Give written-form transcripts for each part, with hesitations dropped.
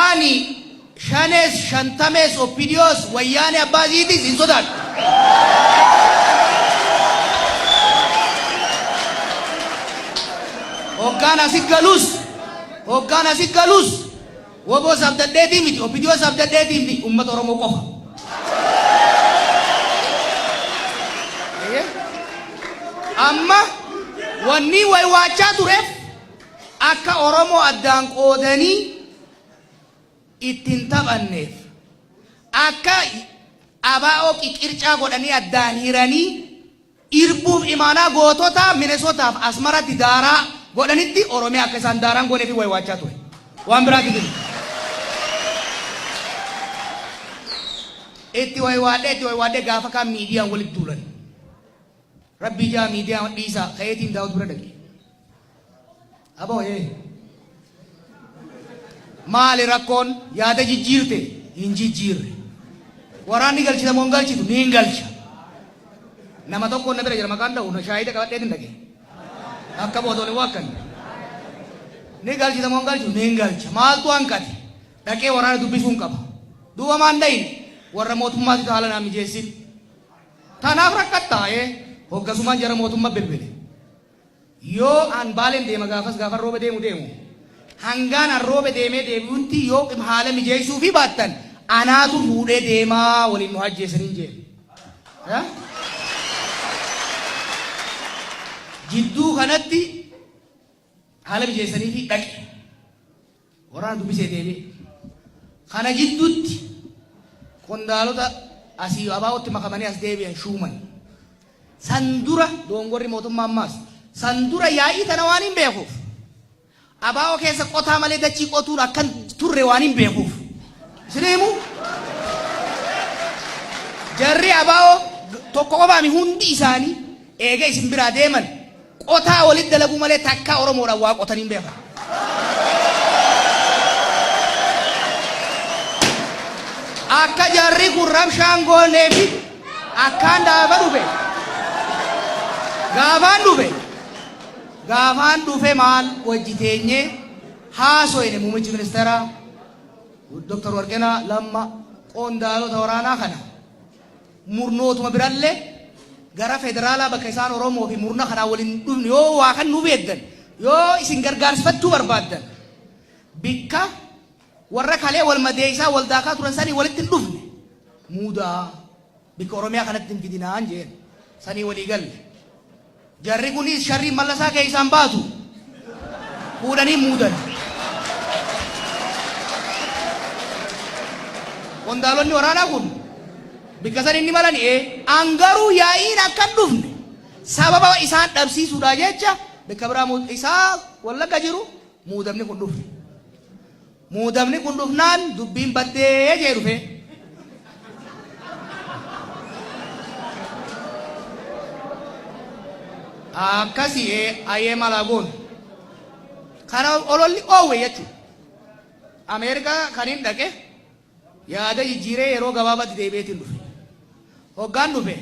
Ani shanees shantamees OPDOs wayyaanee abbaa isiitis hin sodaadhu. Hoggaan asi galus hoggaan asi galus WBOs abdadheetii miti OPDOs abdadheetii miti uummata Oromoo qofa. Amma wanni waywaachaa tureef akka Oromoo addaan qoodanii itti hin taphanneef, akka ABO qiqircaa godhanii addaan hiranii irbuuf imaanaa gootota Minesotaaf Asmaratti daaraa godhanitti Oromiyaa akka isaan daaraa hin gooneefin waywaachaa ture. Waan biraatiif miti. Itti waywaadhee itti waywaadhee gaafa kaan miidiyaan walitti duulan. Rabbii jaa miidiyaa dhiisaa ka'eetiin Daawud bira dhaqe. Aboo ee. Maali rakkoon yaada jijjiirte hin jijjiirre. Waraanni galchita moo hin galchitu ni hin galcha. Nama tokkoon na bira jira maqaan dha'u na shaahida qabadheetiin dhaqe. Akka bootoon waakkan. Ni galchita moo hin galchitu ni hin galcha. Maaltu hanqate? Dhaqee waraana dubbisuun qaba. Duuba maan dhayine warra mootummaatitu haala naa mijeessin. Tanaaf rakkattaa ee hoggasumaan jara mootumma bilbile. Yoo an Baalen deema gaafas gaafan roobe deemu deemu. Hangaan an roobe deemee deebi'utti yoo haala mijeessuufii baattan anaatu fuudhee deemaa waliin nu hajjeesaniin jeen. Jidduu kanatti haala mijeessaniifii dhaqe. Waraana dubbisee deebi'e. Kana jidduutti qondaalota asii ABOtti makamanii as deebi'an shuuman. San dura dogongorri mootummaa ammaas san dura yaa'ii tana waan hin beekuuf ABO keessa qotaa malee dachii qotuun akkan turre waan hin beekuuf. Isin himu jarri ABO tokko qofaami hundi isaanii eega isin biraa deeman Qotaa walitti dalaguu malee takkaa Oromoodhaan waa qotanii hin beekan. Akka jarri kun rabshaan goonee fi akkaan gaafa dhufe gaafaan dhufe gaafaan dhufe maal wajji teenyee haasoyne muummichi ministeeraa Dr. Warqinaa Lamma qondaalota waraanaa kana murnootuma birallee gara federaalaa bakka isaan Oromoo fi murna kanaa waliin hin dhufne yoo waa kan nu beektan yoo isin gargaarsifachuu barbaaddan bikka warra kalee wal madeessaa wal daakaa turan sanii walitti hin dhufne muudaa bikka Oromiyaa kanatti hin fidinaan jeen sanii walii galle. Jarri kunis sharriin Mallasaa keessaan baatu fuudhanii muudan. Qondaalonni waraanaa kun bikka san inni malan ee an garuu yaa'iin akka hin dhufne sababa isaan dhabsiisuudhaa jecha bikka biraa isaa Wallagga jiru muudamni kun dhufe. Muudamni kun dhufnaan dubbiin baddee jee dhufee. Akkasi ee ayee malaa goonu. Kana ololli oowwe jechuudha. Ameerikaa kan hin dhaqe yaada jijjiiree yeroo gabaabaatti deebi'eetiin dhufe. Hoggaan dhufe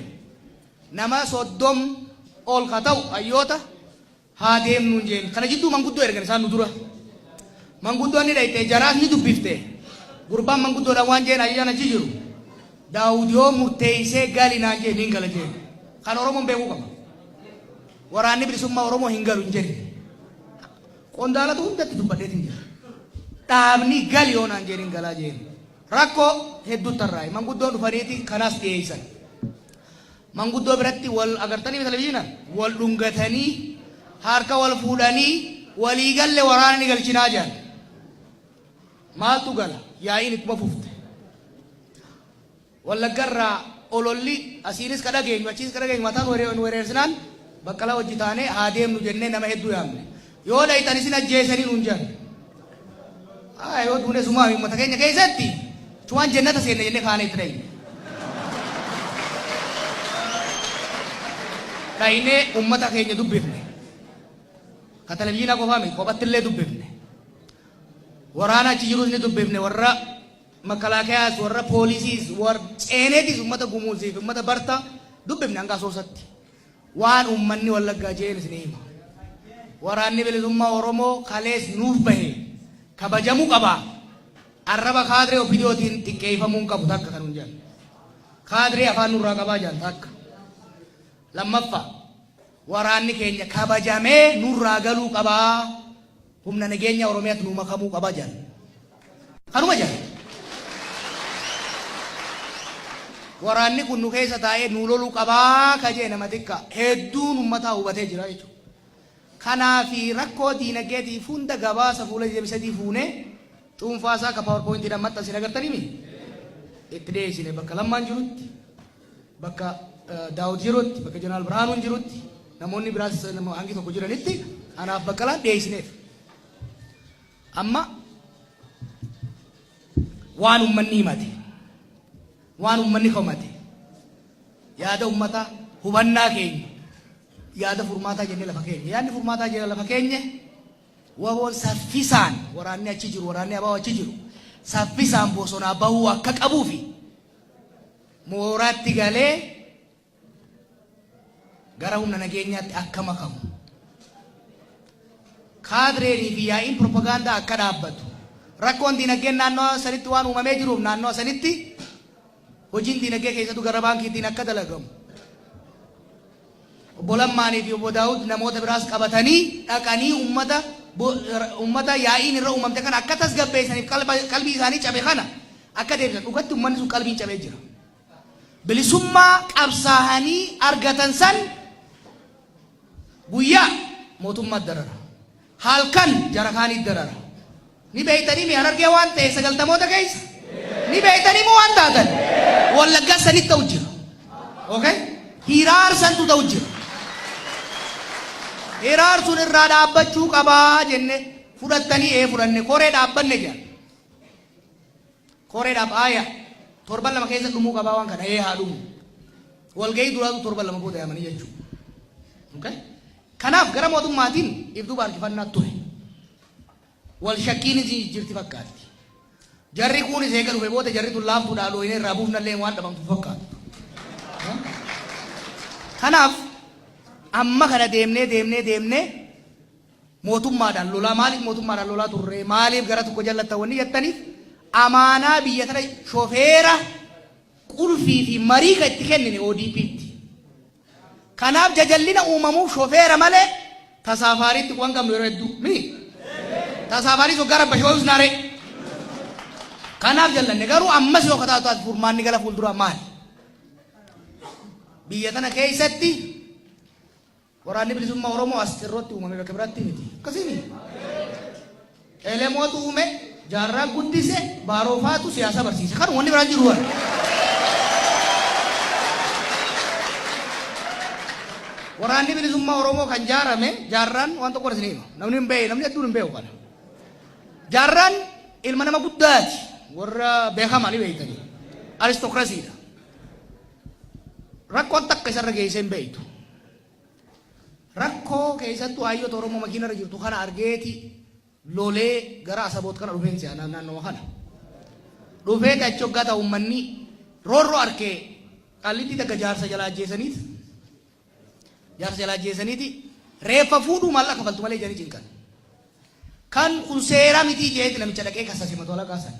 nama 30 ol ka ta'u hayyoota Haa deemnuun jeen. Kana jidduu manguddoo ergan isaan nu dura. Manguddoon ni dhayxe jaraas ni dubbifte. Gurbaan manguddoodhaan waan jeen ajajaan achi jiru. Daawud yoo murteeysee gali naan jee niin gala jeen. Kana Oromoon beekuu qaba. Waraanni bilisummaa Oromoo hin galu hin jenne. Qondaalota hundatti dubbadheetiin jira. Dhaabni gali yoo naan jeen hin galaa jeen. Rakkoo hedduutti tarraa'e. Manguddoon dhufaniiti kanaas dhiyeessan. Manguddoo biratti wal agartanii televizyiinaan wal dhungatanii harka wal fuudhanii walii galle waraana ni galchinaa jedhan. Maaltu gala? Yaa'iin ittuma fufte. Wallaggarraa ololli asiinis ka dhageenyu achiinis ka dhageenyu mataa nu wereersinaan Baqqalaa wajji taanee haa deemnu jennee nama hedduu yaamne. Yoo dhayxan isin ajjeesanii nuun jedhan. Haa yoo duune sumaa uummata keenya keessatti chumaan jennata seenne jennee kaanee itti dhayne. Dhaynee uummata keenya dubbifne. Ka televizyiinaa qofaa miti kophatti illee dubbifne. Waraana achi jirus ni dubbifne warra makalaakayaas warra poolisiis warra ceeneetis uummata gumuuzii fi uummata bartaa dubbifne hanga asoosatti. Waan uummanni Wallaggaa je'een isinii hima. Waraanni Bilisummaa Oromoo kalees nuuf bahe kabajamuu qaba. Arraba kaadree OPDOtiin xiqqeeffamuu hin qabu takka kan jedhan. Kaadree afaan nurraa qabaa jedhan takka. Lammaffaa, waraanni keenya kabajamee nurraa galuu qabaa. Humna nageenya Oromiyaatti nu makamuu qabaa jedhan. Kanuma jedhan. Waraanni kun nu keessa taa'ee nu loluu qabaa ka jee nama xiqqaa. Hedduun uummataa hubatee jira jechuudha. Kanaafi rakkoo diinaggeetiif hunda gabaasa fuula 23 fuunee cuunfaa isaa ka PowerPointiidhaan maxxansine agartaniimi? Itti dhiyeessine bakka Lammaan jirutti, bakka Daawud jirutti, bakka Jeneraal Birhaanuun jirutti, namoonni biraas hangi tokko jiranitti anaaf Baqqalaan dhiyeessineef. Amma waan ummanni himate, waan ummanni komate, yaada ummataa, hubannaa keenya, yaada furmaataa jennee lafa keenya. Yaadni furmaataa jennee lafa keenya WBOn saffisaan waraanni achi jiru, waraanni ABO achi jiru saffisaan bosonaa bahuu akka qabuu fi mooraatti galee gara humna nageenyaatti akka makamu. Kaadreenii fi yaa'iin propagaandaa akka dhaabbatu. Rakkoon diinagdeen naannoo sanitti waan uumamee jiruuf naannoo sanitti hojiin diinagdee keessattuu gara baankiitiin akka dalagamu. Obbo Lammaanii fi Obbo Daawud namoota biraas qabatanii dhaqanii ummata yaa'iin irra uumamte kana akka tasgabbeessaniif, qalbii isaanii cabe kana akka deebisan. Dhugatti ummanni sun qalbiin cabee jira. Bilisummaa qabsaa'anii argatan san guyyaa mootummaa darara. Halkan jara kaanii darara. Ni beeytanii mi Harargee waan ta'e 90moota keessa? Ni beeytanii moo waan taatan? Wallaggaa sanitti ta'u jira. Okay? Hiraarsantu ta'u jira. Hiraarsuun irraa dhaabbachuu qabaa jenne fudhattanii ee fudhanne, koree dhaabbanne jedhan. Koree dhaab aaya torban 2 keessa dhumuu qabaa waan kana ee haa dhumu. Walgahii duraatu torban 2 booda yaamanii jechuudha. Okay? Kanaaf gara mootummaatiin if duuba harkifannaa ture. Wal shakkiinis jirti fakkaatti. Jarri kunis eega dhufe booda jarri tun laaftuudhaa dhooyinee irraa buufnallee waan dhabamtu fakkaatu. Kanaaf amma kana deemnee deemnee deemnee mootummaadhaan lolaa, maaliif mootummaadhaan lolaa turre, maaliif gara tokko jallattan wanni jettaniif, amaanaa biyya tana shofeera qulfii fi marii kan itti kennine ODP'tti. Kanaaf jajallina uumamuuf shofeera malee tasaafaariitti quban qabnu yeroo hedduu. Mi? Tasaafaarii soggaa rabba shooyus naaree. Kanaaf jallanne. Garuu ammas yoo kataatu taate, furmaanni gara fuulduraa maali? Biyya tana keessatti waraanni bilisummaa Oromoo as Cirrootti uumame, bakka biraatti miti. Akkasiini. Elemootu uume, Jaarraa guddise, Baaroofaatu siyaasa barsiise. Kan wanni biraan jiru waan. Waraanni bilisummaa Oromoo kan jaarame Jaarraan waan tokko isin hima. Namni hin beeku, namni hedduun hin beeku kana. Jaarraan ilma nama guddaati. Warra beekamaa ni beektanii. Aristokirasiidha. Rakkoon takka isarra geessee hin beektu. Rakkoo keessattuu hayyoota Oromoo makiina irra jirtu kana argeeti lolee gara Asaboot kana dhufeen si'a naannoo kana. Dhufeeti achi hoggaa ta'u uummanni roorroo arkee Qaallitti takka jaarsa jalaa ajjeesaniit jaarsa jalaa ajjeesaniiti reeffa fuudhuu maallaqa kafaltu malee jedhanii cinqan. Kan kun seera mitii jeeti namicha dhaqee kasase mato alaqaa sana.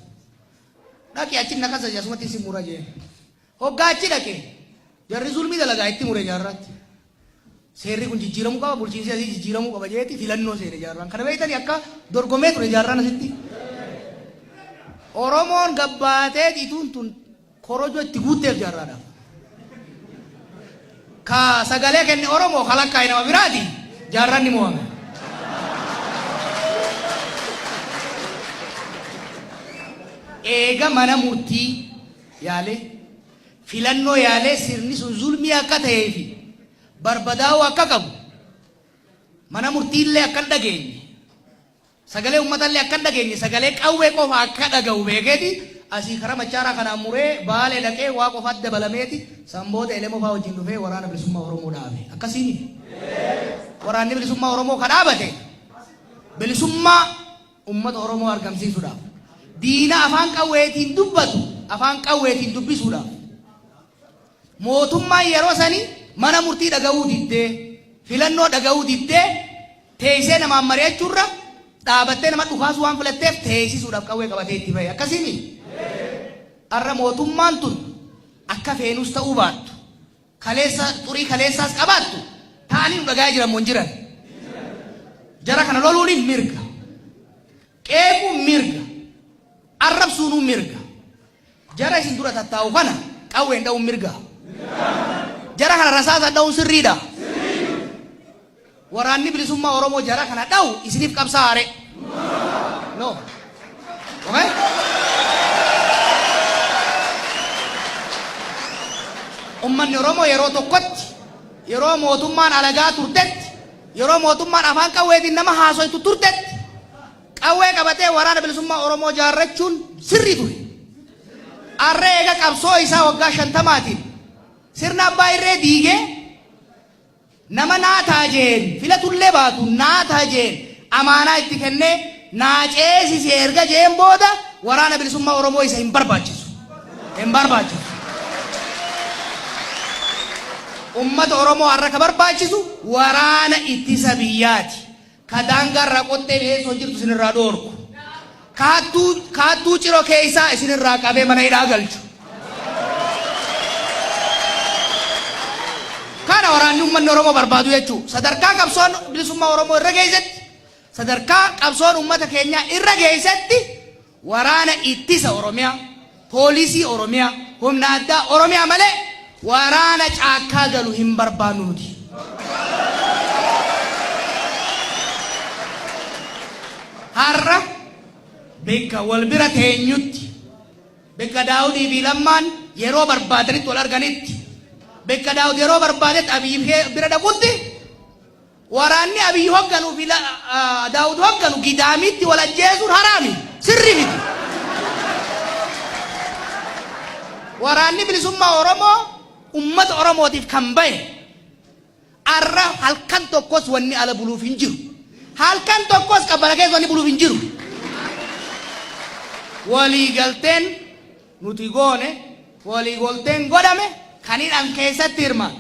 Dhaqi achi na kasase, asumatti si mura jeen. Hoggaa achi dhaqe jarri zulmii dalagaa itti mure Jaarraatti. Seerri kun jijjiiramuu qaba, bulchiinsi asii jijjiiramuu qaba jeeti filannoo seene Jaarraan. Kana beektanii akka dorgomee ture Jaarraan asitti. Oromoon gabbaatee ituun tun korojoo itti guutteef Jaarraadhaaf. Ka sagalee kenne Oromoo, ka lakkaa'e nama biraati, Jaarraan ni mo'ame. Eega mana murtii yaalee, filannoo yaalee, sirni sun zulmii akka ta'ee fi barbadaa'uu akka qabu, mana murtiillee akka hin dhageenye, sagalee uummatallee akka hin dhageenye, sagalee qawwee qofa akka dhaga'u beekeeti asii karaa Machaaraa kanaan muree Baalee dhaqee waa qofaatti dabalameeti san booda Elemoo fa'aa wajjin dhufee Waraana Bilisummaa Oromoo dhaabe. Akkasiini. Waraanni Bilisummaa Oromoo ka dhaabate bilisummaa uummata Oromoo argamsiisuudhaaf. Diina afaan qawweetiin dubbatu afaan qawweetiin dubbisuudhaaf. Mootummaan yeroo sanii mana murtii dhaga'uu diddee, filannoo dhaga'uu diddee, teessee namaan mari'achuurra Dhaabattee nama dhukaasuu waan filatteef teessisuudhaaf qawwee qabatee itti bahe. Akkasiimi? Har'a mootummaan tun akka feenus ta'uu baattu, kaleessa xurii kaleessaas qabaattu, ta'anii nu dhagayaa jiran moo hin jiran? Jara kana loluun mirga. Qeequun mirga. Arrabsuunuu mirga. Jara isin dura tattaa'u kana qawween dha'uun mirga. Jara kana rasaasaan dha'uun sirriidha. Waraanni bilisummaa Oromoo jara kana dha'u isiniif qabsaa'aa ree? No. Okay? Ummanni Oromoo yeroo tokkotti, yeroo mootummaan alagaa turtetti, yeroo mootummaan afaan qawweetiin nama haasoytu turtetti, qawwee qabatee Waraana Bilisummaa Oromoo jaarrachuun sirrii ture. Arra eega qabsoo isaa waggaa shantamaatiin sirna abbaa irree diigee, nama naa ta'a jeen filatullee baatu naa ta'a jeen amaanaa itti kennee naa ceesisi erga jeen booda Waraana Bilisummaa Oromoo isa hin barbaachisu. Hin barbaachisu. Ummata Oromoo har'a ka barbaachisu waraana ittisa biyyaati. Ka daangaa irraa qoxxee mi'eessoo jirtu isinirraa dhoorku. Ka hattuu, ka hattuu Ciroo keessaa isinirraa qabee mana hidhaa galchu. Kana waraanni uummanni Oromoo barbaadu jechuu. Sadarkaa qabsoon bilisummaa Oromoo irra geessetti, sadarkaa qabsoon uummata keenyaa irra geessetti waraana ittisa Oromiyaa, poolisii Oromiyaa, humna addaa Oromiyaa malee waraana caakkaa galu hin barbaannu nuti. Har'a bikka wal bira teenyutti, bikka Daawudii fi Lammaan yeroo barbaadanitti wal arganitti, bikka Daawud yeroo barbaadetti Abiyyi bira dhaqutti, Waraanni Abiy hogganu fi Daawud hogganu Gidaamiitti wal ajjeesuun haraami. Sirrii miti. Waraanni Bilisummaa Oromoo ummata Oromootiif kan bahe arra halkan tokkos wanni ala buluuf hin jiru. Halkan tokkos qabbana keessa wanni buluuf hin jiru. Waliigalteen nuti goone, waliigalteen godhame kan hidhan keessatti hirmaatu.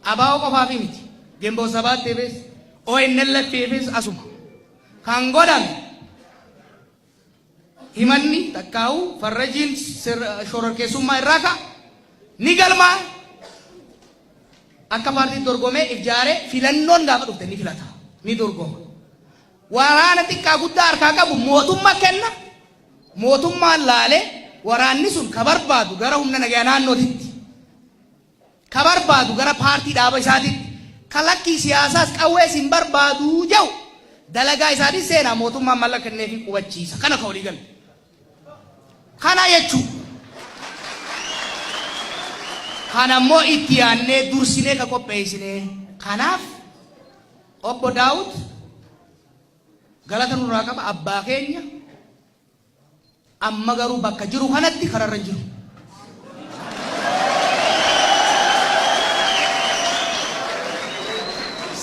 ABO qofaafi miti. Ginboot Sabaattiifis, ONLF'fis asuma. Kan godhame himanni takkaa'u farrajiin shororkeessummaa irraa ka'a. Ni galmaa akka paartiin dorgomee if jaaree filannoon gaafa dhufte ni filata. Ni dorgoma. Waraana xiqqaa guddaa harkaa qabu mootummaa kenna. Mootummaan laalee waraanni sun ka barbaadu gara humna nagayaa naannootitti, ka barbaadu gara paartii dhaaba isaatitti, ka lakkii siyaasaas qawwees hin barbaadu jedhu dalagaa isaatiin seenaa mootummaan mallaqa kenneefii qubachiisa. Kana ka walii galle. Kana jechuu. Kana immoo itti yaannee dursinee ka qopheessinee. Kanaaf Obbo Daawud galata nurraa qaba, abbaa keenya. Amma garuu bakka jiru kanatti kararra hin jiru.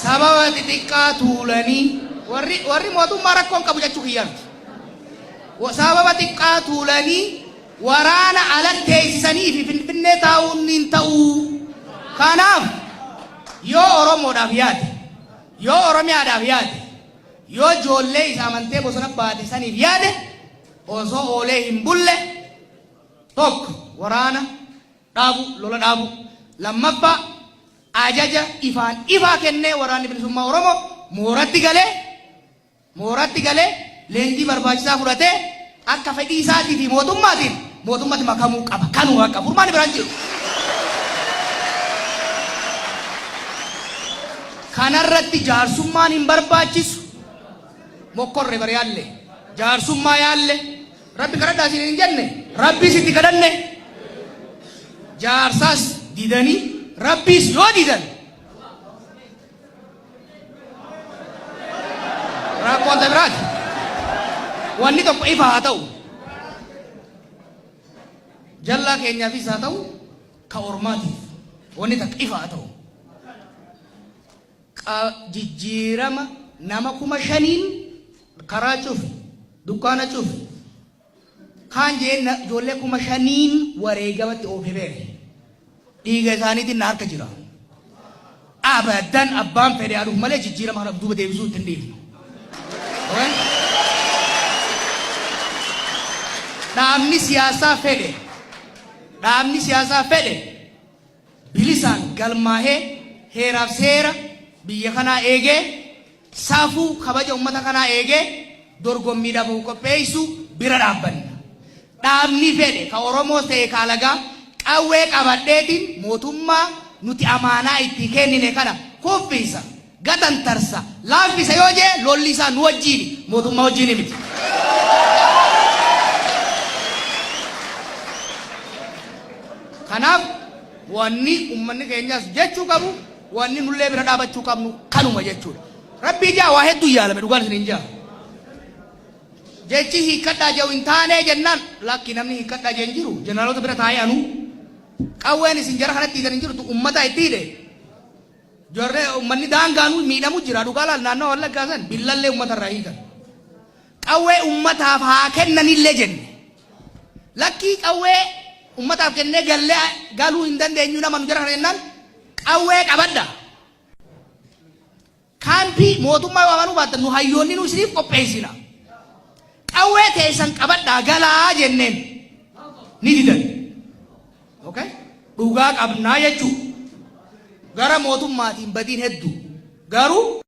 Sababa xixiqqaa tuulanii warri mootummaa rakkoon qabu jechuu kiyyaa miti. Sababa xiqqaa tuulanii waraana alatti teessisanii fi Finfinnee taa'uun hin ta'u. Kanaaf yoo Oromoodhaaf yaade, yoo Oromiyaadhaaf yaade, Yoo joollee isa amantee bosona baate saniif yaade osoo oolee hin bulle, tokko waraana dhaabu, lola dhaabu, lammaffaa ajaja ifaan ifaa kennee Waraanni Bilisummaa Oromoo mooratti galee leenjii barbaachisaa fudhatee akka fedhii isaatii fi mootummaatiin mootummatti makamuu qaba. Kanuma bakka furmaanni biraan jiru. Kanarratti jaarsummaan hin barbaachisu. Mokkorre bar yaalle. Jaarsummaa yaalle. Rabbi kadhadhaa isin hin jenne. Rabbiis itti kadhanne. Jaarsaas didanii, Rabbiis yoo didan, rakkoon ta biraati. Wanni tokko ifa haa ta'u. Jallaa keenyaafis haa ta'u, ka ormaatiif. Wanni takka ifa haa ta'u. Jijjiirama nama 5,000n karaa cufi, dukkaana cufi. Kaan jeen ijoollee 5,000n wareegamatti oofe beeke. Dhiiga isaaniitiin na harka jira. Abadan abbaan fedhe haa dhufu malee jijjiirama kana duuba deebisuu itti hin dhiifnu. Okay? Dhaabni siyaasaa fedhe, dhaabni siyaasaa fedhe bilisaan galmaahee, heeraaf seera biyya kanaa eegee, safuu kabaja ummata kanaa eegee dorgommiidhaaf qopheessu bira dhaabbanna. Dhaabni fedhe ka Oromoo ta'e ka alagaa qawwee qabadheetiin mootummaa nuti amaanaa itti kennine kana kuffisa, gatantarsa, laaffisa yoo jee, lolli isaa nu wajjiini, mootummaa wajjiini miti. Kanaaf wanni ummanni keenyas jechuu qabu, wanni nullee bira dhaabachuu qabnu kanuma jechuudha. Rabbii jaa waa hedduu yaalame, dhugaan isin hin jaa. Jechi hiikkadhaa jedhu hin taanee jennaan, lakki, namni hiikkadhaa jeen jiru. Jeneraalota bira taa'ee anuu qawween isin jara kanatti hiitan hin jirtu, ummata itti hidhe. Jarree ummanni daangaanuu miidhamu jira, dhugaa laal, naannoo Wallaggaa san billallee ummata irraa hiikan. Qawwee ummataaf haa kennanillee jenne. Lakkii, qawwee ummataaf kennee gallee galuu hin dandeenyu nama nu jara kana jennaan, qawwee qabadha. Kaampii mootummaa yoo amanuu baattan, nu hayyoonni nu isiniif qopheessina. Qawwee teessan qabadhaa galaa jenneen, ni didan. Okay? Dhugaa qabnaa jechuu. Gara mootummaatiin badiin hedduu. Garuu